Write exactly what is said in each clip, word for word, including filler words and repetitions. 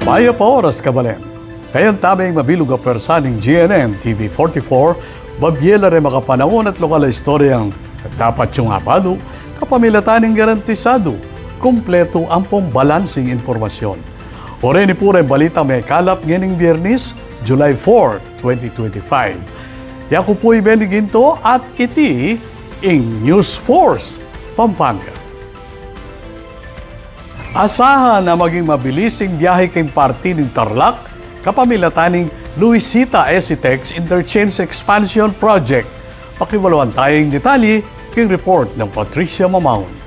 Mayap a oras, kabalen. Kayang taming mabilug a pwersa ning G N N T V forty-four, babie la reng makapanaun at lokal a istoryang dapat yung abalu, kapamilatan ning garantisadu, kumpletu ampong balansing impormasyon. O reni pu reng balitang mekalap ngening Biyernes, July four, twenty twenty-five. Yaku pu i Benny Ginto at iti ing News Force Pampanga. Asahan a maging mabilis ing biyahe king parti ning Tarlac, kapamilatan ning Luisita S C Tex Interchange Expansion Project. Pakibaluan taya ing detalye king report nang Patricia Mamaun.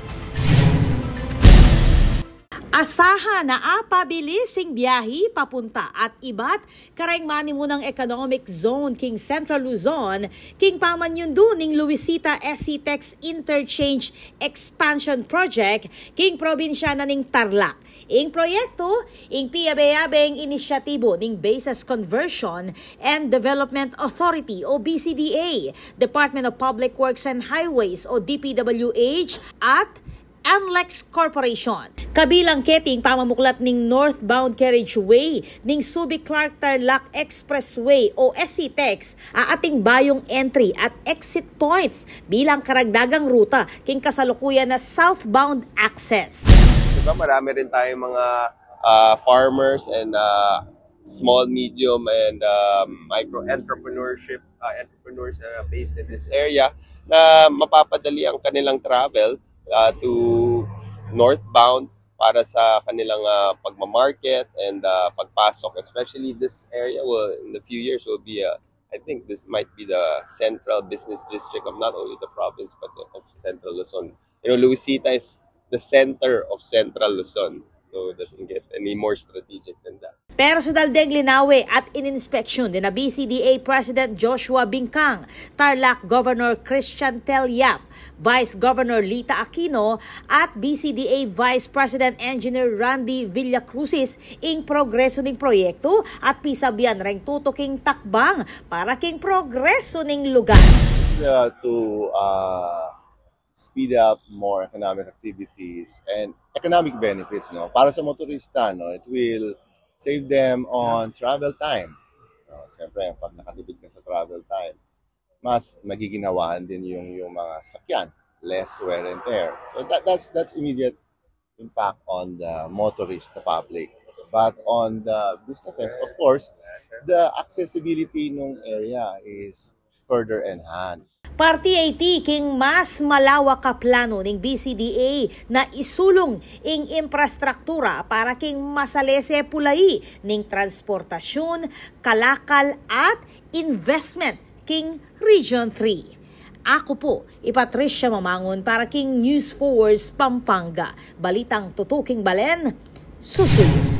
Asahan a apabilis ing biyahe papunta at ibat kareng manimunang economic zone king Central Luzon king pamanyundu ning Luisita S C Tex Interchange Expansion Project king probinsya na ning Tarlac. Ing proyektu, ing piyabe-yabeng inisyatibu ning Bases Conversion and Development Authority o B C D A, Department of Public Works and Highways o D P W H, at NLEX Corporation. Kabilang keti ing pamamuklat ning northbound carriageway ning Subic Clark Tarlac Expressway o S C Tex, a ating bayung entry at exit points bilang karagdagang ruta king kasalukuyan na southbound access. Diba, marami rin tayong mga ah, farmers and ah, small, medium, and um, micro entrepreneurship ah, entrepreneurs na based in this area na mapapadali ang kanilang travel ah, to northbound para sa kanilang ah, pagmamarket and ah, pagpasok, especially this area will in the few years will be ah, I think this might be the central business district of not only the province but of Central Luzon. You know, Luisita is the center of Central Luzon, so it doesn't get any more strategic than that. Personal deng linawe at ininspeksyon nina B C D A President Joshua Bingkang, Tarlac Governor Christian Tel Yap, Vice Governor Lita Aquino at B C D A Vice President Engineer Randy Villacrucis ing progreso ning proyektu at pisabian reng tutuking takbang para king progreso ning lugar. uh, to uh, speed up more economic activities and economic benefits, no? Para sa motorista, no, it will save them on travel time. No? Siyempre, pag nakatipid ka sa travel time, mas magiginawaan din yung yung mga sakyan, less wear and tear. So that that's that's immediate impact on the motorist, the public. But on the businesses, of course, the accessibility nung area is further enhanced. Parte iti king mas malawak a plano ning B C D A na isulung ing imprastruktura para king masalese pulai ning transportasyun, kalakal at investment king Region three. Aku pu i Patricia Mamangun para king News Force Pampanga. Balitang tutuking balen, susuyu.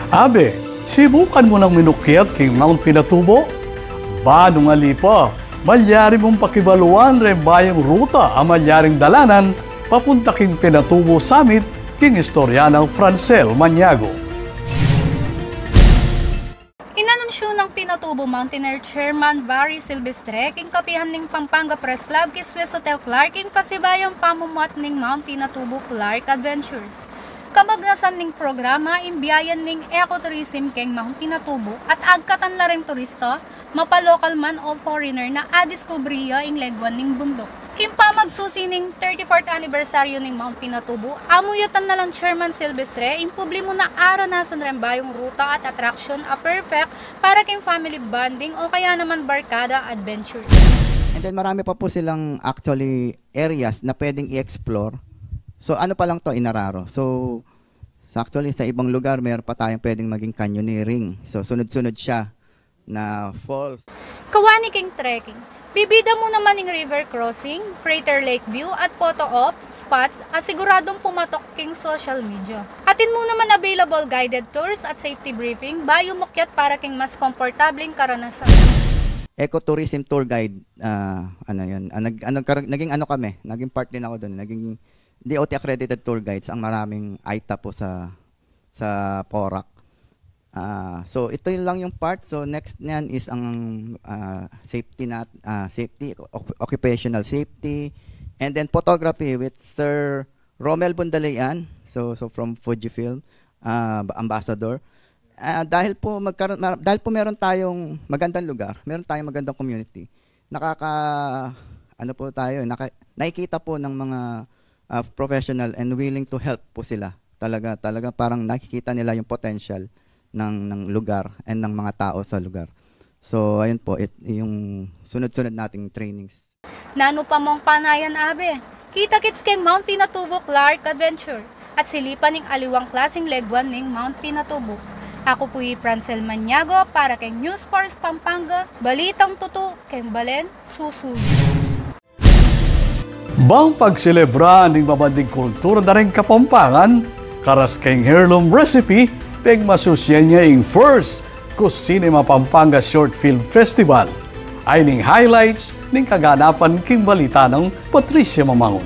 Abe, sibukan mu nang minukyat king Mount Pinatubo? Ba nung ali pa, malyari mung pakibaluan reng bayung ruta a malyaring dalanan papunta king Pinatubo Summit king istorya nang Francel Maniago. Inanunsyu nang Pinatubo Mountaineer Chairman Barry Silvestre king kapihan ning Pampanga Press Club kay Swiss Hotel Clark ing pasibayung pamumuat ning Mount Pinatubo Clark Adventures. Kabagnasan ning programa ing biyayan ning ecotourism king Mount Pinatubo at agkatan la ring turista, mapa local man o foreigner na adiskubre ya ing leguan ning bunduk. King pamagsusi ning thirty-fourth anibersaryu ning Mount Pinatubo, amuyatan na lang Chairman Silvestre ing publiku na aranasan reng bayung ruta at atraksyon a perfect para king family bonding o kaya naman barkada adventures. And then marami pa po silang actually areas na pwedeng i-explore. So ano pa lang to, Inararo. So, so actually sa ibang lugar meron pa tayong pwedeng maging canyoneering. So sunod-sunod siya na falls. Kawani king trekking. Bibida mu naman ing river crossing, crater lake view at photo op spots a siguradong pumatok king social media. Atin mu naman available guided tours at safety briefing bayu mukyat para king mas komportableng karanasan. Ecotourism tour guide, ah, ano yun, ah, nag, ano, kar- naging ano kami, naging part din ako doon, naging D O T accredited tour guides ang maraming I T A po sa sa Porac. Ah, so ito yun lang yung part. So next niyan is ang ah, safety nat ah, safety, oc- occupational safety, and then photography with Sir Romel Bundalian. So so from Fujifilm. ah, ambassador. Ah, dahil po magkaroon, mar-, dahil po meron tayong magandang lugar, meron tayong magandang community, nakaka-, ano po tayo, naka-, nakikita po ng mga, ah, professional and willing to help po sila. Talaga, talaga parang nakikita nila yung potential ng, ng lugar and ng mga tao sa lugar. So, ayun po, it, yung sunod-sunod nating trainings. Nanu pa mung panayan, abe? Kita-kits keng Mount Pinatubo Clark Adventure at silipan ing aliwang klaseng leguan ning Mount Pinatubo. Aku pu i Francel Maniago para keng News Force Pampanga, balitang tutu keng balen susuyu. Bang pagselebra ning mabanding kultura da ring Kapampangan, karas keng heirloom recipe, pegmasusyan ya ing first Cucinema Pampanga Short Film Festival. Ayni ing highlights ning kaganapan king balita nang Patricia Mamangun.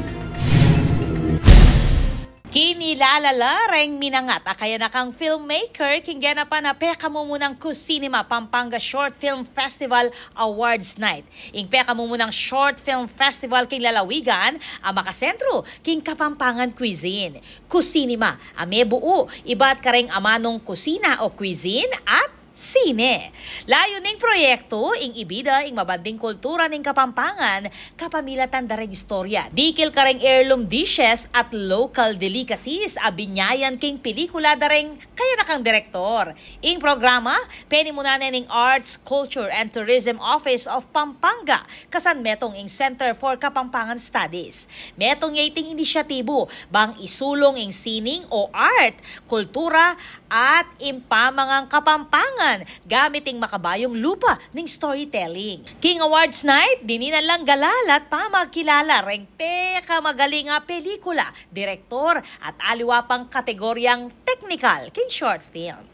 Kinilala la reng minangat a kayanakang filmmaker king genapan a pekamumunang Cucinema Pampanga Short Film Festival Awards Night. Ing pekamumunang short film festival king lalawigan a makasentru king Kapampangan cuisine. Cucinema a mebuu ibat kareng amanung kusina o cuisine at sine. Layun ning proyektu, ing ibida ing mabanding kultura ning Kapampangan kapamilatan da reng istorya dikil kareng heirloom dishes at local delicacies a binyayan king pelikula da reng kayanakang direktor. Ing programa, penimunan ne ning Arts, Culture, and Tourism Office of Pampanga, kasan metung ing Center for Kapampangan Studies. Metung ya iting inisyatibu bang isulung ing sining o art, kultura, at ing pamangan Kapampangan gamit ing makabayung lupa ning storytelling. King Awards Night, dininan lang galala at pamagkilala reng pekamagaling a pelikula, direktor, at aliwa pang kategoryang teknikal king short film.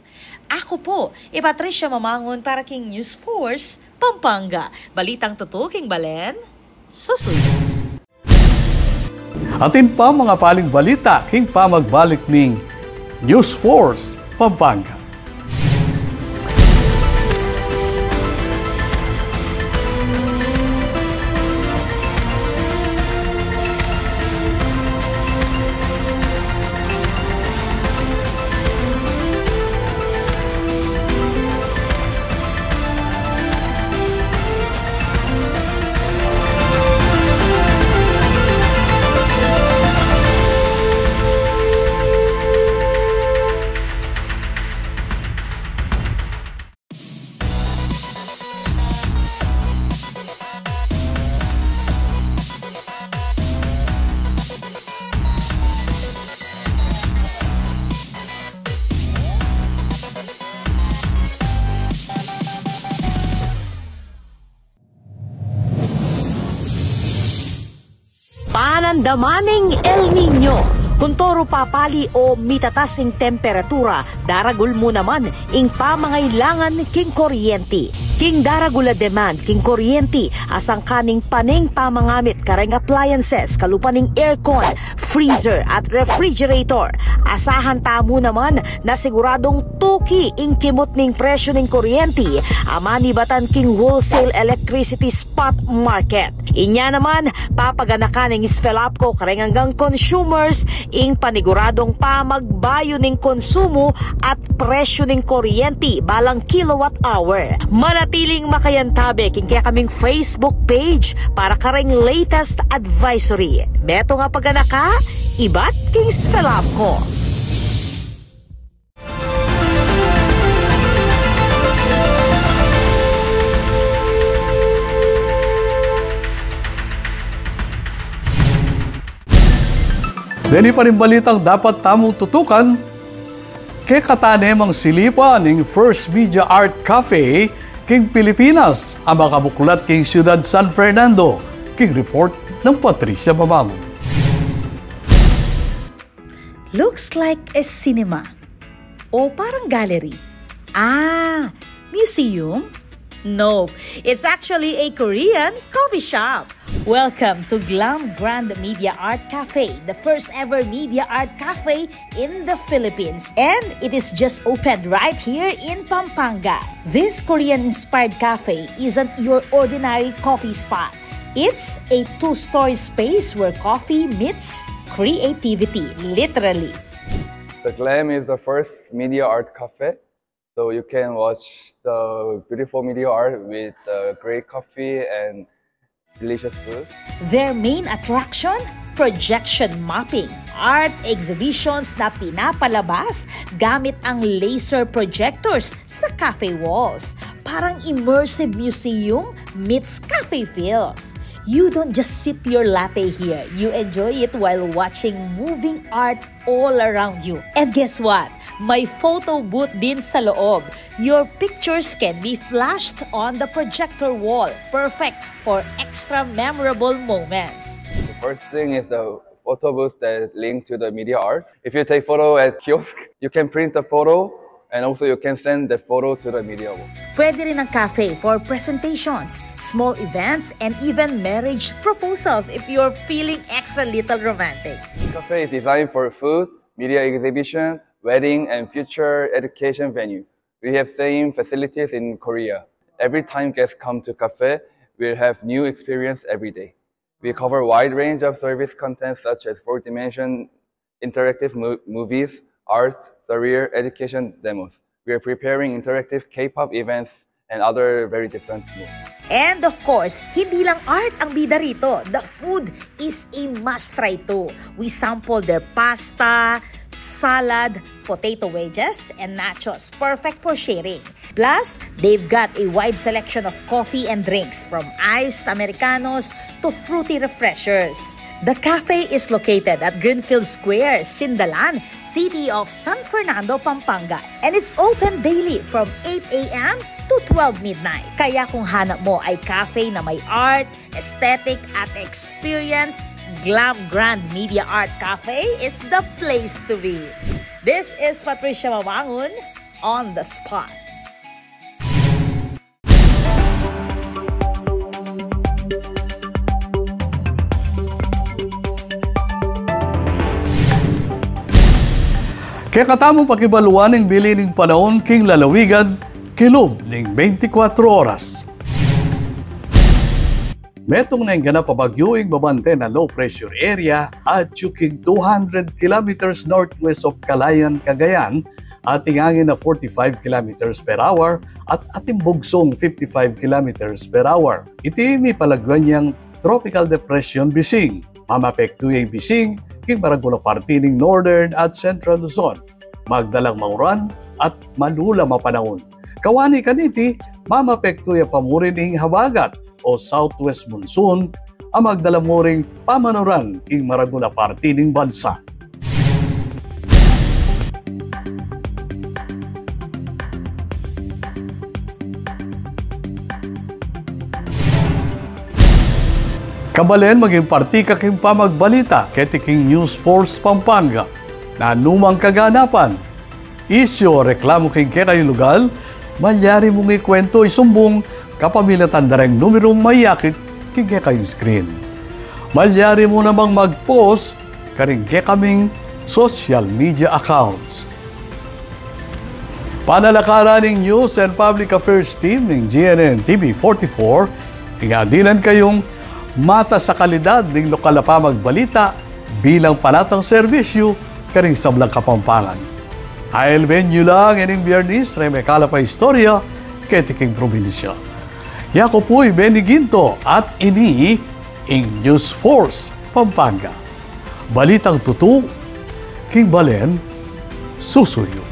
Aku pu i Patricia Mamangun para king News Force Pampanga. Balitang tutu king balen susuyu. Atin pang mapaling balita king pamagbalik ning News Force Pampanga. Panandaman ning El Niño. Kuntoru papali o mitatas ing temperatura, daragul mu naman ing pamangailangan king kuryenti. King daragul a demand king kuryenti, asangkan ning pamangamit kareng appliances, kalupa ning aircon, freezer at refrigerator. Asahan tamu naman na siguradung tuki ing kimut ning presyu ning kuryenti a manibatan king wholesale electricity spot market. Inya naman, papaganakan ning SFELAPCO kareng anggang consumers ing paniguradung pamagbayu ning konsumu at presyu ning kuryenti balang kilowatt hour. Manatiling makayantabe king kekaming Facebook page para kareng latest advisory. Metung a paganaka ibat king SFELAPCO. Deni pa ring balitang dapat tamung tutukan, kekatamu namang silipan ing first media art cafe king Pilipinas a makabuklat king siyudad San Fernando, king report nang Patricia Mamangun. Looks like a cinema. O parang gallery. Ah, museum? Nope, it's actually a Korean coffee shop. Welcome to Glam Grand Media Art Cafe, the first ever media art cafe in the Philippines. And it is just opened right here in Pampanga. This Korean-inspired cafe isn't your ordinary coffee spot. It's a two-story space where coffee meets creativity, literally. The Glam is the first media art cafe, so you can watch the beautiful media art with the great coffee and delicious food. Their main attraction, projection mapping, art exhibitions na pinapalabas gamit ang laser projectors sa cafe walls. Parang immersive museum meets cafe feels. You don't just sip your latte here, you enjoy it while watching moving art all around you. And guess what? May photo booth din sa loob. Your pictures can be flashed on the projector wall. Perfect for extra memorable moments. The first thing is the photo booth that link to the media art. If you take photo at kiosk, you can print the photo and also you can send the photo to the media wall. Pwede rin ang cafe for presentations, small events, and even marriage proposals if you're feeling extra little romantic. Cafe is designed for food, media exhibition, wedding, and future education venue. We have same facilities in Korea. Every time guests come to cafe, we have new experience every day. We cover a wide range of service content such as four-dimension interactive mo- movies, arts, career, education demos. We are preparing interactive K-pop events and other very different movies. And of course, hindi lang art ang bida rito. The food is a must try too. We sample their pasta, salad, potato wedges, and nachos. Perfect for sharing. Plus, they've got a wide selection of coffee and drinks, from iced Americanos to fruity refreshers. The cafe is located at Greenfield Square, Sindalan, City of San Fernando, Pampanga, and it's open daily from eight a.m. to twelve midnight. Kaya kung hanap mo ay cafe na may art, aesthetic at experience, Glam Grand Media Art Cafe is the place to be. This is Patricia Mamangun on the spot. Kekatamung pakibaluan ing bili ning panaun king lalawigan kilub ning beintikwatro oras. Metung na ing ganap a bagyu ing babante na low pressure area atyu king two hundred kilometers northwest of Calayan, Cagayan, ating angin na forty-five kilometers per hour at ating bugsung fifty-five kilometers per hour. Iti mipalagwan yang Tropical Depression Bising. Mamapektu ya i Bising king maragul a parti ning Northern at Central Luzon. Magdalang mauran at malulam a panaun. Kawani kaniti, mamapektu ya pa murin ing habagat o southwest monsoon a magdala muring pamanuran king maragul a parti ning bansa. Kabalen, maging parti ka king pamagbalita keti king News Force Pampanga. Nanu mang kaganapan, isyu o reklamu king kekayung lugal, malyari mung ikuwentu, isumbung kapamilatan da reng numerung mayakit king kekayung screen. Malyari mu namang mag-post karing kekaming social media accounts. Panalakaran ning News and Public Affairs Team ning G N N T V forty-four, ing adilan kayung matas a kalidad ning lokal a pamagbalita bilang panatang serbisyu karing sablang Kapampangan. Ailben yu lang ining Biyernes reng mekalap a istorya keti king probinsya. Yaku pu i Benny Ginto at ini ing News Force Pampanga. Balitang tutu king balen susuyu.